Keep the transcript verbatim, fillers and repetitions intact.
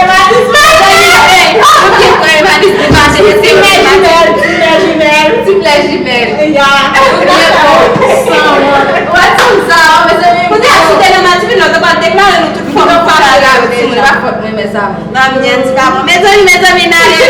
Evalis, mezanmi, hey, ou byen kwè Evalis li pase, se ti mè jimèl, ti mè jimèl, ti mè jimèl. Ya. Ou byen bon, san wont. Ou wè ti moun sa, mezanmi. Kounye a, si te nan Matifi, lòt, ou pa deklare nou tout fòm pa la, ti moun pa fòt mwen, mezanmi. Nan mwen, ti pa bon. Mezanmi, mezanmi, n ale.